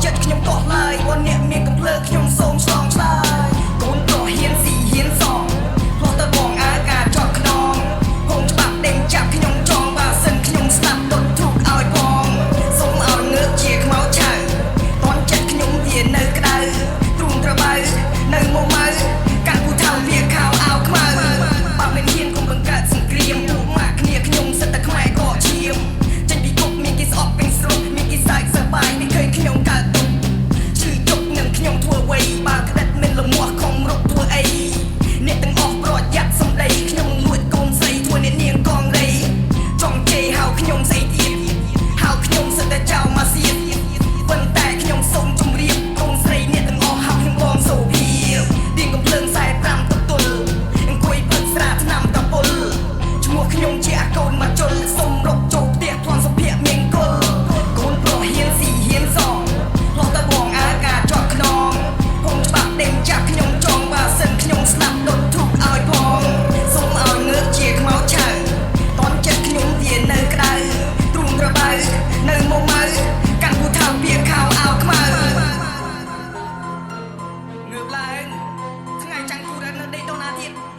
ចិត្តខ្ញុំកោះឡើយបើអ្នកមានកំភ្លើខ្ញុំសូមឆ្លងឆ្លើយកូនប្រុសហ៊ានស៊ីហ៊ានសងផ្លោះទៅបងអាការជាប់ខ្នងហងច្បាប់ដេញចាប់ខ្ញុំចងបើសិនខ្ញុំស្លាប់ដុតធូបឲ្យផងសូមឲ្យងើបជាខ្មោចឆៅតន់ចិត្តខ្ញុំវានៅក្តៅទ្រូងត្របើនៅមកម៉ៅកាន់ពូថៅវាខោអាវខ្មៅបើមិនហ៊ានគុំបង្កើតសង្គ្រាមពួកម៉ាក់គ្នាខ្ញុំសិតតែខ្មែរកកឈាមចេញពីគុកមានគេស្អប់ពេញស្រុកមានគេសើចសប្បាយមានឃើញខ្ញុំកើតទុកឈឺជុកនឹងខ្ញុំធ្វើអ្វីបើក្តិតមិនលមាស់ខំរកធ្វើអីអ្នកទាំងអស់ប្រយ័ត្នសំដីខ្ញុំនឹងលួចកូនស្រីធ្វើអ្នកនាងកងរៃចង់ជេរហៅខ្ញុំស្អីទៀតហៅខ្ញុំសិតតែចៅមកសៀតប៉ុន្តែខ្ញុំសូមជម្រាបកូនស្រីអ្នកទាំងអស់ហៅខ្ញុំបងសូភាទៀងកំភ្លើង45ទទល់អង្គុយផឹកស្រាថ្នាំតពុលឈ្មោះខ្ញុំជាអាកូនមកជុលសុំរកចូលផ្ទះប្លន់សុភមង្គលកូនប្រុសហ៊ានស៊ីហ៊ានសងលោះតបងអាការជាប់ខ្នងហងច្បាប់ដេញចាប់ខ្ញុំចងបើសិនខ្ញុំស្លាប់ដុតធូបឲ្យផងសូមឲ្យងើបជាខ្មោចឆៅតន់ចិត្តខ្ញុំវានៅក្តៅទ្រូងត្របើនៅមកម៉ៅកាន់ពូថៅពៀខោអាវខ្មៅងើបឡើងថ្ងៃចាំងគូរនៅដេកដល់ណាទៀត។